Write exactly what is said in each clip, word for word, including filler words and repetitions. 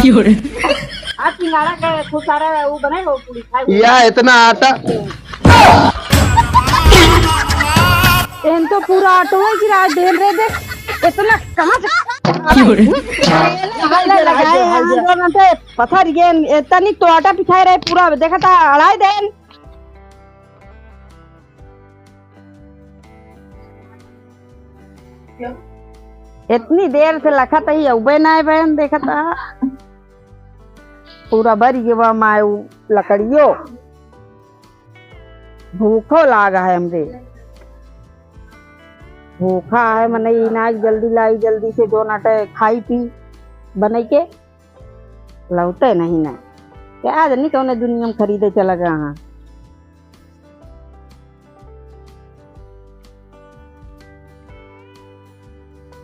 आज सिंगाड़ा के खूब सारा वो बने हो, पूरी खाए हो। या इतना आटा। एन तो पूरा आटो ही गिरा देन रे, देख, इतना कहाँ से लगाए हैं, जो ना थे, पत्थर गेन, इतना नहीं तो आटा पिछाए रहे पूरा, देखा था, अड़ाई देन। इतनी देर से लखत ही अउबे नाय बहन, देखत हा। पूरा बरी गवा माय उ लकड़ियो। भूखो लाग है हमरे। भूखा है मनई, इनाज जल्दी लाई, जल्दी से जो नटे खाई पी बनई के। लौटे नहीं ना। क्या जनी कौने दुनिया में खरीदे चला गया हाँ।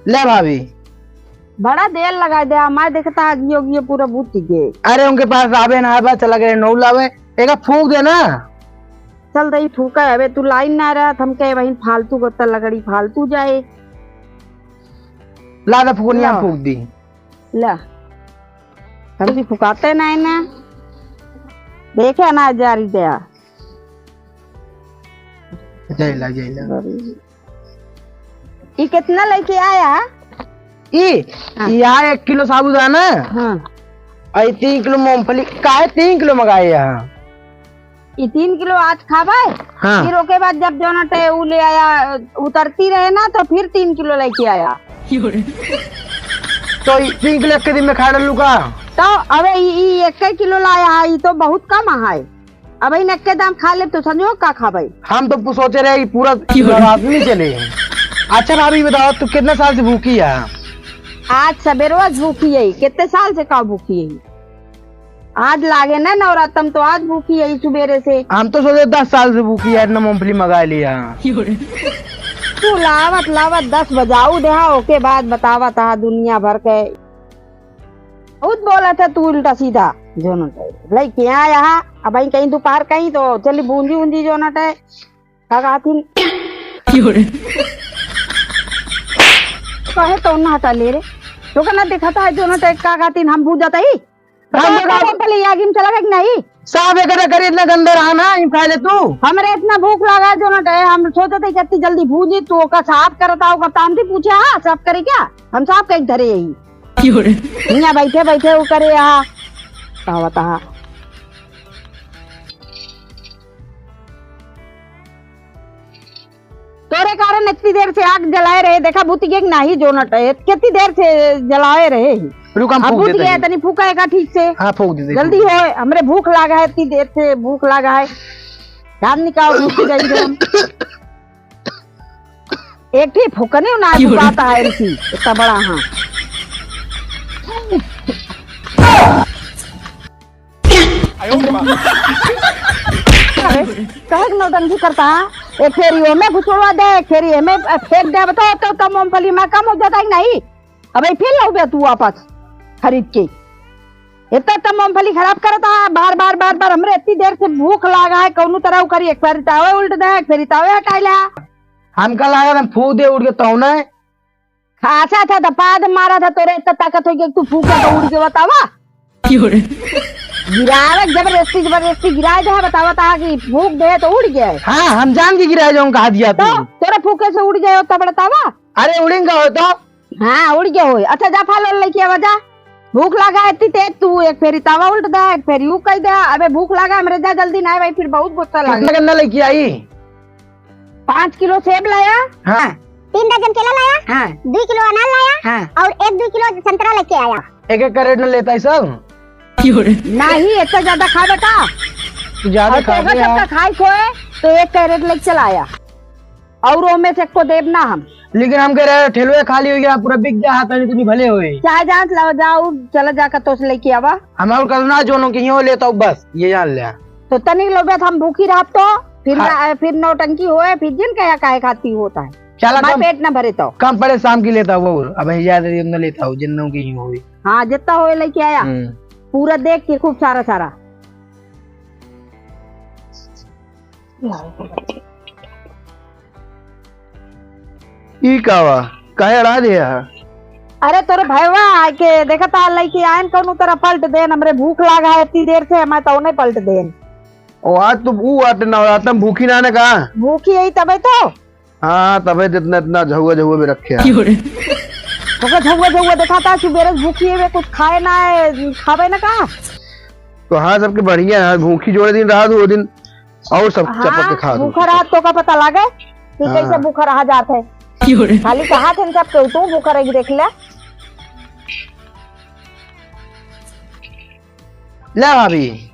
ले भाभी। बड़ा देर लगा दे, मैं देखता आगी होगी ये पूरा बूत के। अरे उनके पास आवे ना, आवे चला गए, नौ लावे, एक फूंक दे ना। चल दई फूका, अबे तू लाइन ना रहत, हम कहे वहीं फालतू गोता लगड़ी फालतू जाए। ला दे फुकनिया ला। फूंक दी। ला। हम भी फुकाते नहीं ना। देखे ना जारी दया। जय ला, जय ला। ई कितना लेके आया? ई, हाँ। ई आया एक किलो साबूदाना। हाँ। और ई तीन किलो मूंगफली। काहे तीन किलो मंगाए यहाँ? ई तीन किलो आज खाबे, हाँ। फिर ओके बाद जब जो ना टे ऊ ले आया, उतरती रहे ना, तो फिर तीन किलो लेके आया। तो ई तीन किलो एक दिन में खा डालू का? तो अबे ई, ई एक किलो लाया है, ई तो बहुत कम है। अब इन एक्के दाम खा लेब तो संजोग का खाबे? हम तो पु-, सोचे रहे कि पूरा आदमी चले। अच्छा भाभी बताओ, तू कितना साल से भूखी है? आज सबेरवा से भूखी है। कितने साल से का भूखी है? आज लागे ना नवरातम तो आज भूखी है सुबेरे से। हम तो सोचे दस साल से भूखी है, इतना मूंगफली मंगा लिया। तू लावत लावत दस बजाऊ देहा, ओके बाद बतावत हा दुनिया भर के। बहुत बोला था तू उल्टा सीधा। जोनो लइके आया हा, अब आई कहीं दोपहर कहीं तो चली बूंदी उंदी जोनो टे। का कहतीन? कहे तो ना हटा ले रे। तो कहना देखा था जोनो टे का कहतीन हम बूझ जाता ही। हम तो लोग का आप बोतल ही आगे में चला गया कि नहीं? साफ एकरा करे इतना गंदा रहा ना, यूं खा ले तू। हमरे इतना भूख लगा जोनो टे, हम सोचते थे कि इतनी जल्दी बूझी तू ओका साफ करता, ओका तामती पूछे, हाँ, साफ करे क्या? हम साफ कहीं धरे यही। क्यों रे? हियाँ बैठे बैठे वो करे यहाँ। का बताहा? तोरे कारण इतनी देर से आग जलाए रहे, देखा बुत गया कि नाही जोनट है, कितनी देर से जलाए रहे ही। रुक, हम अब फूक बुत देते गया, हैं। तनी फूका है का ठीक से? हाँ, फूक देते, जल्दी फूक। हो, हमरे भूख लागा है, इतनी देर से भूख लागा है। रात निकाल भूख जाइए हम। एक ठी फुकने ना क्यों रे? फुकाता है इनकी, इतना बड़ा हाँ। अरे, कहे के नौटंकी करता है? एक फेरी ओमे घुसड़वा दे, एक फेरी एमे फेंक दे, बताओ तो, तो मूंगफली में कम हो जाता है कि नहीं? अबे फिर लाओ बे तू वापस खरीद के। इतना तो मूंगफली खराब करता है, बार, बार, बार, बार। हमरे इतनी देर से भूख लागा है, कौनो तरह करी, एक फेरी तावे उल्ट दे, एक फेरी तावे हटाई ला। हमका लागत हम फूक दे उड़ के तौने। खासा था, धपाद मारा था, तोरे इतना ताकत हो गया कि तू फूका तो उड़ के बतावा। क्यों रे? गिरावे जबरदस्ती, जबरदस्ती गिराए दे, बतावा ता कि फूक दे तो उड़ गया। हाँ, हम जान के गिराए जाऊँ, कहा दिया तो तू। तोरे फूके से उड़ गया हो तब बतावा। अरे उड़ेंगा हो तो। हाँ, उड़ गया हो। अच्छा जा फल लेके आवा जा। भूख लागा है इतनी तेज, तू एक फेरी तावा उल्ट दे, एक फेरी ऊ कह दे। अबे भूख लागा हमरे, जा जल्दी ना भाई, फिर बहुत गुस्सा लागे। कितना गन्ना लेके आई? पाँच किलो सेब लाया। हाँ। तीन दर्जन केला लाया। हाँ। दो किलो अनार लाया। हाँ। और एक दो किलो संतरा लेके आया। एक एक कैरेट न लेता है सब। नहीं, इतना ज्यादा खावे का? तू ज्यादा और खावे तेरे यार। सबका खाई खोए तो एक कैरेट लेके चला आया। और ओमे से को देब ना हम। लेकिन हम कह रहे ठेलवे खाली हो गया, पूरा बिक गया, हाथ में इतनी भले होए। चाहे जान ला जाओ, चला जा कतो से लेके आवा। हम और कल ना जोनो के ही हो लेता हूँ बस, ये जान ले। तो तनिक लोग हम भूखी रहब तो फिर हाँ। ना, फिर नौटंकी होए, फिर जिन कहा काहे खाती होता है। चला हमारे कम, पेट ना भरे तो। कम पड़े शाम की लेता हूँ और अब ज्यादा दिन ना लेता हूँ, जिन नौ की ही होए। हाँ, जितना होए लेके आया। हम्म। पूरा देख के खूब सारा सारा। ई का बा? काहे अड़ा दे हा? अरे तोरे भैवा आके देखा ता लइके आयन कौनो तरह पलट देन, हमरे भूख लागा है इतनी देर से, हमें तो नहीं पलट देन। ओ आज तो ऊ आटे नवरातम भूखी ना ने का? भूखी यही तबे तो। हाँ, तबे तो इतना, इतना झउआ, झउआ में रखे हैं। क्यों रे? ओके झउआ, झउआ देखा था, सुबेरे से भूखी है, कुछ खाए ना है, खावे ना का? तो हाँ, सबके बढ़िया है, भूखी जोड़े दिन रहा दो दिन, और सब हाँ, चपक के खा दो। भूखा रहा तो का पता लागे कि हाँ। कैसे भूखा रहा जात है। क्यों रे? खाली कहा थे सब के, तू भूखा रही देख ले। ले भाभी।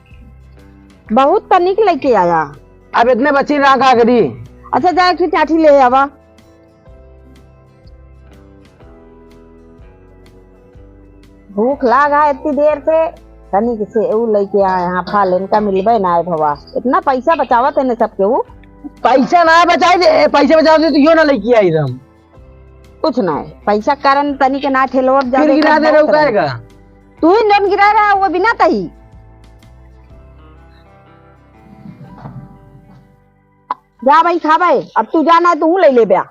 बहुत तनिक लइके आया। अब इतने बच्ची ना का करी? अच्छा, जा एक ठे टाठी ले आवा। भूख लाग है इतनी देर से, तनिक से ऊ लइके आए हैं फल, इनका मिलबे ना है भवा। इतना पैसा बचावत है ने सबके ऊ। पैसा ना बचाई दे, पैसा बचावत दे तो यो ना लइके आई हम। कुछ ना है, पैसा कारण तनिक ना ठेलवत फिर जावे गिरा का दे रहो बहुत काहे का? तू ही जौन गिरा रहा, वो बिना तही। जा भाई, खा भाई, अब तू जाना है, तू ले ले ब्या।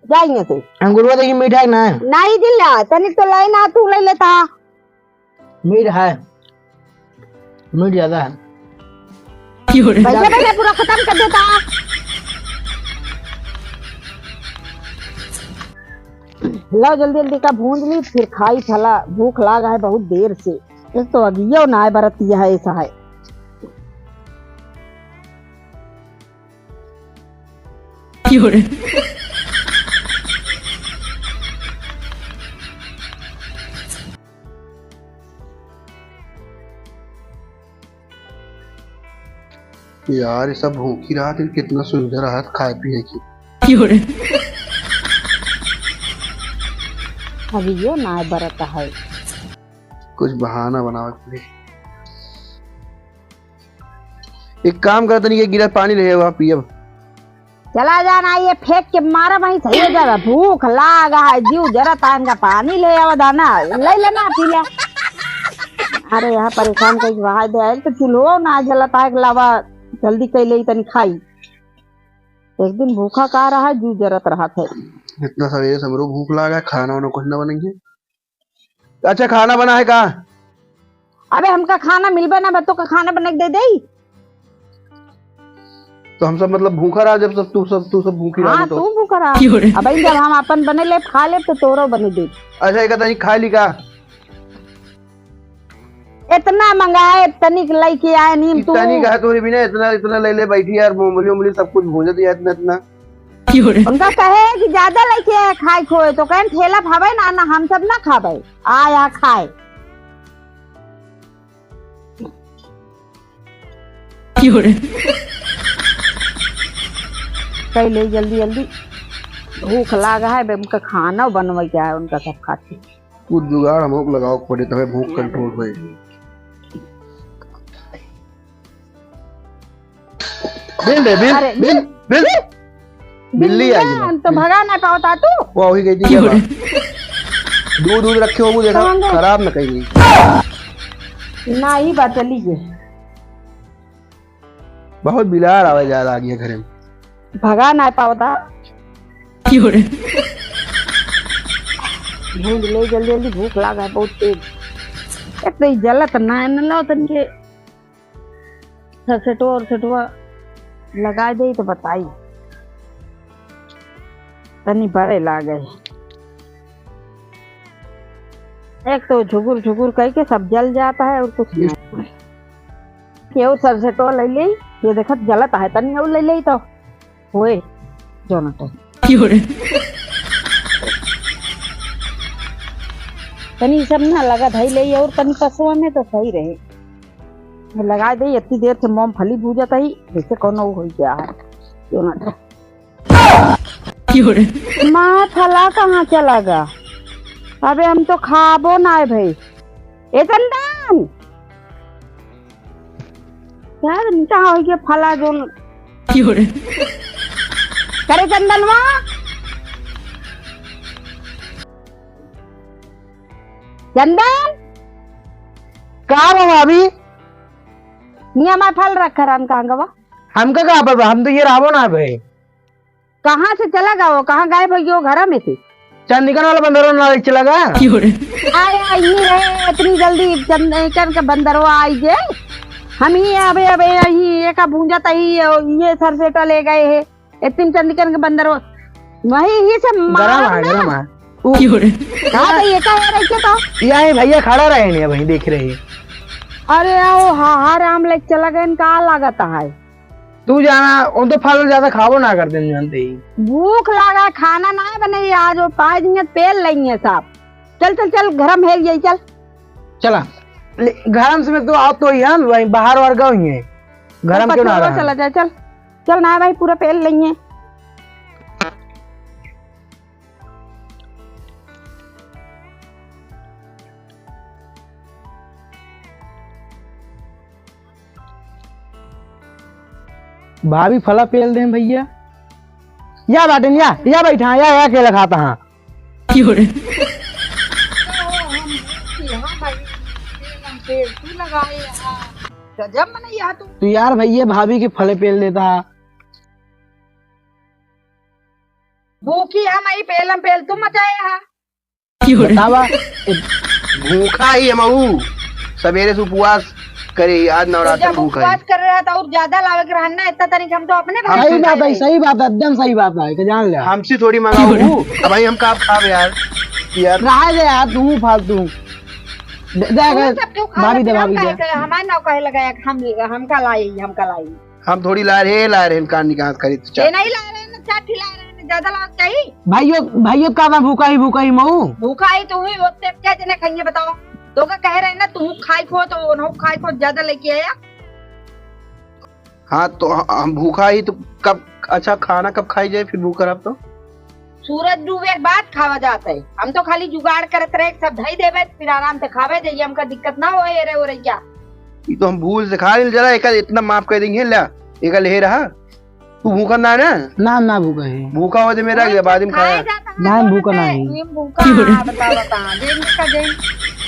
जा इहाँ से। अंगूरवा देखी मीठा है ना? नहीं दिला, तनिक तो लाई ना, तू ले लेता। मीठ है, मीठ ज्यादा है। क्यों रे? बैठे बैठे पूरा खत्म कर देता। लाओ जल्दी जल्दी का भूंज ली, फिर खाई फला, भूख लाग है बहुत देर से। एक तो अगियो ना है बरतिया है, ऐसा है। क्यों रे? यार, ये सब भूखी रहत है, कितना सुंदर रहत खाए पिए की। क्यों रे? अभी यो ना बरत है। कुछ बहाना बनावे के पड़ी। एक काम कर, तनी के गिलास पानी ले आवा, पियब। चला जाना, ये फेंक के मारा वहीं सही हो जाएगा। भूख लागा है, जीव जरा तान का पानी ले आवा दाना, ले लेना, पी ले। अरे यहाँ परेशान कहीं वहां दे आए तो चूल्हो ना जलता है, लावा जल्दी कई ले तनी खाई। एक दिन भूखा का रहा है, जीव जरत रहा थे। इतना सवेरे से हमरो भूख लागा है, खाना वाना कुछ ना बनेंगे। अच्छा, खाना बना है का? अबे हमका खाना मिलबे ना, बा तोका खाना बना के दे देई। तो हम सब मतलब भूखा रहा, जब सब तू सब, तू सब भूखी रहा हाँ, तो? तू भूखा रहा। क्यों रे? अब जब हम अपन बने ले खा ले तो तोरो बने दे। अच्छा, एक तनी खा ली का? इतना मंगाए, तनिक लइके आए नीम तू। इतना नहीं कहा तोरे बिना, इतना, इतना ले ले बैठी यार, मूंगफली, उंगफली सब कुछ भूंजत यार, इतना, इतना। क्यों रे? उनका कहे कि ज्यादा लइके आए खाए खोए, तो कहें ठेला भावे ना, ना हम सब ना खावे, आया खाए। क्यों रे? कई ले जल्दी जल्दी, भूख लागा है, बे उनका खाना बनवे के है उनका सब खातिर। कुछ जुगाड़ हमको लगावे के पड़े, तबे भूख control होए। बिल दे, बिल, अरे, बिल, बिल। बिल। बिल्ली आई है। हम तो भगा ना पावता तू। वो वही गई थी क्यों क्या रे? बात? दूध, दूध रखे हो, वो देखा, कौन है? खराब ना कहीं। ना ही बात चली गई। बहुत बिलार आवे जा लागी है घरे में। भगा ना पावता। क्यों रे? भूंज ले जल्दी जल्दी, भूख लागा है बहुत तेज। एक तो ई जलत ना है, न लो तनके सरसटो और सटुआ लगा दे तो बताई। तनी बड़े लागे। एक तो झुगुर झुगुर कई के सब जल जाता है और कुछ नहीं। केहू सरसटो ले ले, ये देखत जलत है, तनी और ले ले तो होए जोना टाइम। क्यों रे? तनी सब ना लगा धई ले और तनी पसुआ में तो सही रहे। ये लगा दे, इतनी देर से मूंगफली भूजत है, जैसे कोनो हो गया है जोना टाइम। क्यों रे? माँ, फला कहाँ चला गा? अबे हम तो खाबो ना है भाई। ए चंदन, क्या रे, कहाँ हो गया फला जोन? क्यों रे? करे चंदनवा, चंदन, का बा भाभी? ये हमार फल रख रहन कहाँ गवा? हमका का पता, हम तो ये रहबो ना भाई। कहाँ से चला गवा? कहाँ गायब हो गयो घरा में से? चंदिकन वाला बंदरवा ना चला गा? अरे, आई रहे, इतनी जल्दी चंदिकन के बंदरवा आई जे। हम ही अबे, अबे, यही एका भूंजा तही, ये सरसेटा ले गए है। इतनी चंदिकन के बंदरवा, वही ही से गरम मारब है, ना। गरम है। ऊ का तो ये का हो रही है तो? यही भैया खड़ा रहे नहीं, वही देख रहे। अरे, आओ, हा, हा, राम ले चला गए, का लागत है? तू जाना, उन तो फल ज्यादा खाबो ना करते, जानते ही। भूख लागा, खाना ना बने, आज वो पाँच मिनट पेल लेंगे साहब। चल, चल, चल, गरम है, यही चल। चला, ले, गरम से मैं तो आप तो ही है, वही बाहर वार गए ही है। गरम क्यों ना रहा? चला जाए, चल। चल ना भाई, पूरा पेल लेंगे। भाभी फला पेल दें भैया। या बाटेन, या, या बैठा, या, या अकेला खाता हाँ। क्यों रे? गजब मनई हा तू। तू यार भैया भाभी के फले पेल देता। भूखी हम आई पेलम पेल तू मचाए हा। बतावा। भूखा ही हम ऊ। सवेरे से उपवास करे, आज नवरात्र जब भूखा ही। उपवास कर रहा था और ज्यादा लावे के रहन ना, इतना तनिक हम तो अपने हम भाई सही बात है, सही बात है, एकदम सही बात है, के जान ले। हमसे थोड़ी मंगाऊ, अब भाई हम का खाब यार, यार। रहा दे यार, तू फालतू। दे, दे, तू अगर सब क्यों खा भाभी दे, लेते? हम भाभी दे। काहे के, हमारे नाव काहे लगाया कि हम, हमका लाई, हमका लाई। हम थोड़ी ला रहे, ला रहे हैं, कान निकाल खरीद चाट। ये नहीं ला रहे हैं, चाट ही ला रहे हैं, ज्यादा लाग चाहिए। भाइयों, भाइयों का मैं भूखा ही, भूखा ही मऊ। भूखा ही तू ही, वो तेरे क्या जने खाइए बताओ? तो का कह रहे हैं ना, तू खाई खो तो उन्हों खाई खो ज्यादा लेके आया। हाँ, तो ह-, हम भूखा ही तो कब, अच्छा, खाना कब खाई जाए फिर भूख खराब तो? सूरज डूबे के बाद खावा जात है। हम तो खाली जुगाड़ करत रहे, सब धई देबे, फिर आराम से खावे जाइए, हमका दिक्कत ना होए रे, ओ रैया। ई तो हम भूल से खा लेल जरा, एका इतना माफ कर देंगे, ला, एका ले रहा। तू भूखा ना है ना? ना, ना भूखा है। भूखा हो तो मेरा और अगले बाद में खाया। खाया जाता है, ना, दोनों भूखा ना टाइम, है। ये भूखा, हाँ, बता, बता, दिन का दिन,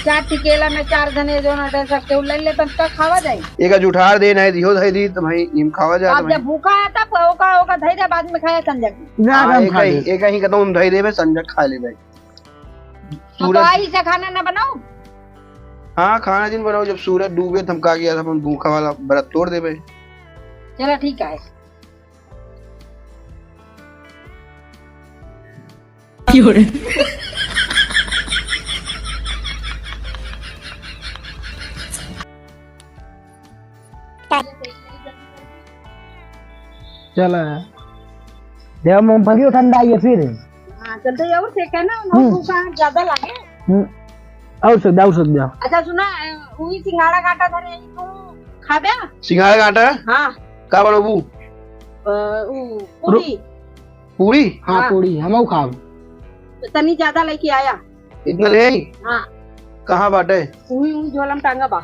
चार टिकेला में चार जने जो ना डर सकते, वो ले ले, तब तक खावा जाए। एका जुठार दे, नहीं दियो, धई दी, तो भाई, इम खावा जाए, अब तो भाई। जब भूखा है, तब ओका, ओका धई दे, बाद में खाया संजय। ना, हाँ, हम एक खा ही, ले। एक ही कदम हम धई देबे, संजय खा लेबे। तो सूरज आई से खाना ना बनाओ? हाँ, खाना दिन बनाओ, जब सूरज डूबे, तो हम का किया था, अपन भूखा वाला व्रत तोड़ देबे। चलो, ठीक है। चला। देवा मूंगफली ठंडा आई है फिर। हाँ, चलते ही और से कहना, हम्म। भूखा ज्यादा लागे। हम्म। और से, और से दे। अच्छा सुना, अ, वही सिंघाड़ा काटा धरे, तू खाबे? सिंघाड़ा काटा? हाँ। का बनबू? अ, उ, पूरी। पूरी? हाँ, हाँ। पूरी, हमहू खाब। तो तनी ज्यादा लेके आया। इतना ले आई? हाँ। कहाँ बाटे? उही, उही झोला में टांगा बा।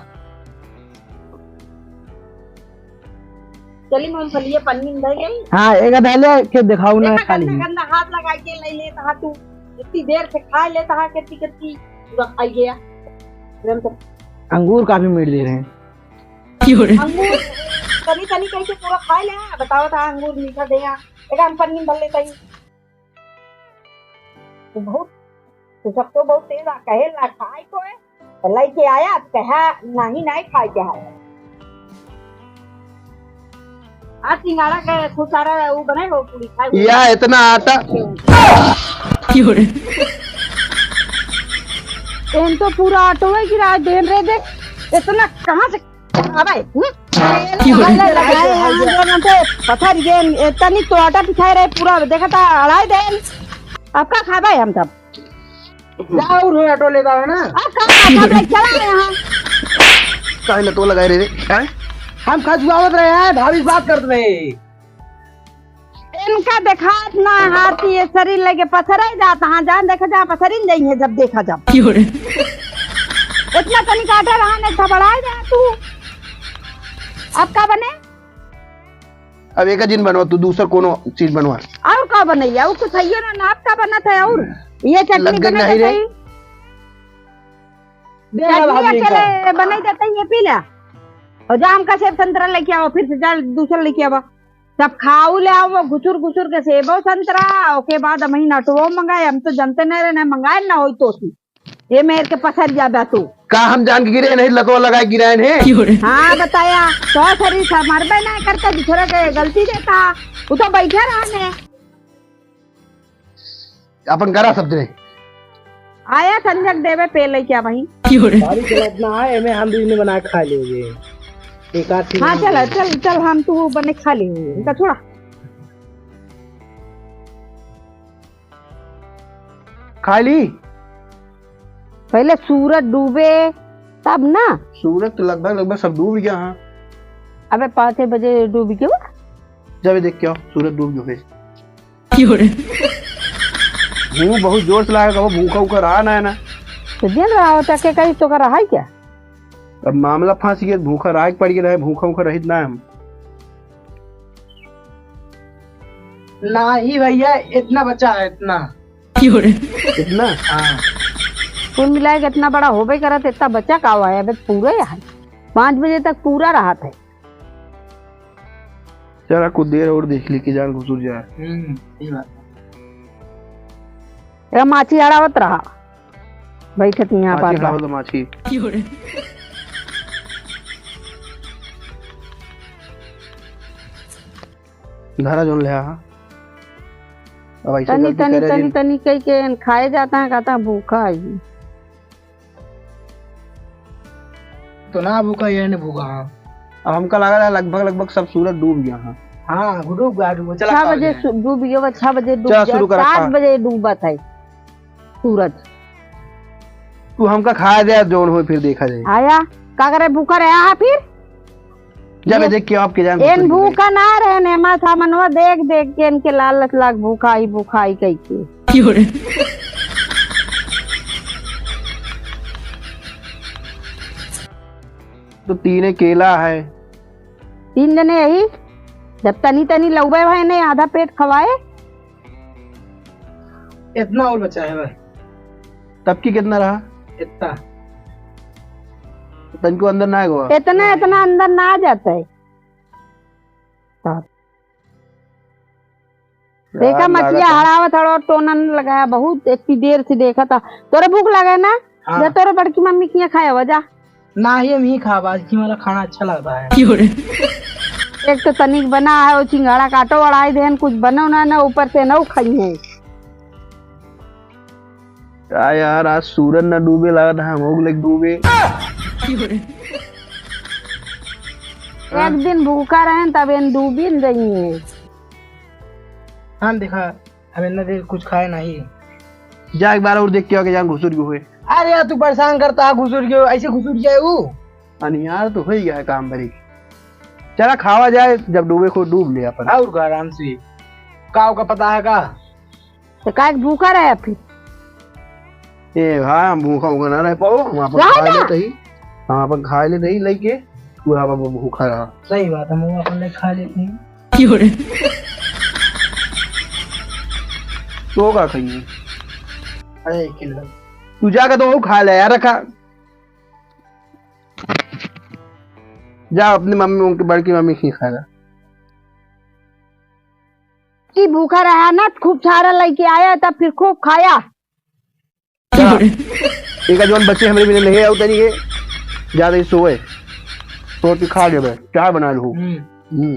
चली मूंगफलिया पन्नी में धई गई। हाँ, एक धैले के दिखाऊ ना देखा, खाली। गंदा, गंदा हाथ लगा के ले लेता हा तू। इतनी देर से खा लेता हा, कितनी, कितनी पूरा खाई गया। तुरंत। अंगूर काफी मीठ दे रहे हैं। अंगूर तनी, तनी कह के पूरा खाई ले, बतावा था अंगूर मीठा दे। एक हम पन्नी में भर लेता ही। तू बहुत, तू सब तो बहुत तेज आ, कहे ना खाए को है, तो लेके आया, कहा नहीं, नहीं खाए के है। आ सिंघाड़ा के खुसारा वो बने हो पूरी खाए हो। या इतना आटा। एन तो पूरा आटो है गिरा देन रे, देख इतना कहाँ से अबे, हम्म? क्यों? पहले लगाए यहाँ दोनों पे पत्थर ये, ये तनी तो आटा पिछाए रहे पूरा, देखा था, अड़ाई दे। अब का खाबे हम तब? जाओ, रो ऑटो ले जाओ ना। अब का खाबे? चला यहाँ। काहे ना तो लगाए रहे रे? हैं? हम खजुआवत रहे हैं, भाभी से बात करत रहे। इनका देखात ना हाथी, ये शरीर लेके पथराई जाता, हाँ, जान देखा जा, पथरिन जाइए जब देखा जब। क्यों रे? इतना तनी काटा रहा, नहीं घबराए जा तू। अब का बने? अब एक जिन बनवा, तू दूसर कोनो चीज बनवा। और का बनैया? और कुछ है ना, ना, अब का बनत है? और ये चटनी लग गई बनत नहीं रे। है। दे चटनी भाभी का। अकेले बनाई देते हैं, ये पी ले। और जा हमका सेब संतरा लेके आओ, फिर से जा दूसरा लेके आवा। सब खाऊ ले आओ, वो घुसुर घुसुर के सेबो संतरा, ओके बाद हम ही नटवो मंगाए, हम तो जनते नहीं रहे, नहीं मंगाए ना होई तो सी। ये मेर के पसर जाबे तू। का हम जान के गिरे नहीं, लतवा लगा के गिराए हैं। हाँ बताया, तो शरीर से मरबे नहीं करता, दूसरे के गलती देता, वो तो बैठे रहने। अपन करा सब जने। आया संजक देवे पे लइके आ भाई। क्यों रे? भारी चलत ना आए, एमे हम दूने बना के खा लेंगे। एक आध चीज हाँ, हम चल, चल, चल, हम तू बने खा लेंगे। इनका छोड़ा। खा ली? पहले सूरज डूबे, तब ना। सूरज तो लगभग, लगभग सब डूब गया, हाँ। अबे, पाँचे बजे डूब गयो। जब देख क्या, सूरज डूब गयो है। क्यों रे? भूख बहुत जोर से लागे, कबो भूखा उखा रहा ना है ना। तो दिन रहा होता, के कही तो का रहा है क्या? अब मामला फंस गया, भूखा रहा के पड़ गया, भूखा उखा रहित ना हम। नाही भैया, इतना बचा है, इतना। क्यों रे? इतना? हाँ। कुल मिलाए के इतना बड़ा होबे करत, इतना बचा का हुआ है? अबे पूरा है, पाँच बजे तक पूरा रहा था। चला, कुछ देर और देख ली कि जान घुसुर जाए। हम्म, सही बात। ए, माछी अड़ावत रहा, बैठत यहाँ माछी पर रहा। खाओ तो माछी। धरा जोन ले आ। अब ऐसे तनी, गलती तनी, करे तनी, दिन। तनी कह के खाए जाता है, कहता है, "भूखा है।" तो ना भूखा, ये नहीं भूखा, हाँ। अब हमका लगा था लगभग, लगभग सब सूरज डूब गया, हाँ। हाँ, डूब गया, डूब, चला छह खा बजे ले। सु-, डूब गया, छह बजे डूब चला गया, शुरू करा, सात खा। बजे डूबत है सूरज। तू हमका खाए दे, जौन होई फिर देखा जाए। आया, का करे भूखा रहा है फिर? जब ये देख के आपके जान एन घुसुर गई। भूखा ना रहे, नेमा सामनवा देख देख के इनके लालच लाग भूखाई, भूखाई कह के। क्यों रे? तो तीने केला है। तीन जने यही, जब तनी तनी लउबे भाई ने आधा पेट खवाए। इतना और बचा है बस। तब की कितना रहा? इतना। तनको अंदर ना आएगा। इतना, इतना अंदर ना आ जाता है। तब। देखा, यार, मछिया लागत है। हड़ावत हड़ो टोनन लगाया, बहुत इतनी देर से देखा था। तोरे भूख लगे ना? हाँ। जा तोरे बड़की मम्मी के यहाँ खाया हुआ, जा। ना, ये हम ही खाब, आज की वाला खाना अच्छा लगता है। एक तो तनिक बना है, वो चिंगाड़ा काटो, अड़ाई देहन, कुछ बनो ना, ना ऊपर से ना खाई है। का यार, आज सूरज ना डूबे लागत है, हम हो गए डूबे। एक दिन भूखा रहेन, तब एन डूबी न रही है। हाँ, देखा, अब इतना देर कुछ खाए नहीं। जा एक बार और देख के आके जान घुसुर गयो है। अरे यार, तू परेशान करता है, घुसुर गयो, ऐसे घुसुर जाए ऊ। अनियार तो हो ही गया है काम भरी। चला खावा जाए, जब डूबे को डूब ले अपन। और का आराम से। का ओका पता है का? तो काहे के भूखा रहे फिर? ए भाई, हम भूखा उखा ना रह पाओ, हम अपन रहा खा ना। लेते ही, हम अपन खा लेते ही लेके, तू यहाँ पर भूखा रहा। सही बात है, हम अपन ले खा लेते हैं। तो का खाइए? अरे, एक किलो। तू जाके तो वो खा ले यार, रखा। जा अपनी मम्मी, उनकी बड़की मम्मी की खाएगा। कि भूखा रहा ना, खूब सारा लेके आया, तब फिर खूब खाया। जा, एक जौन बच्चे हमरे बिना नहीं आउते नहीं है, ज्यादा ही सोए, सो के खा लेबे, चाय बना लूँ। हम्म। हम्म।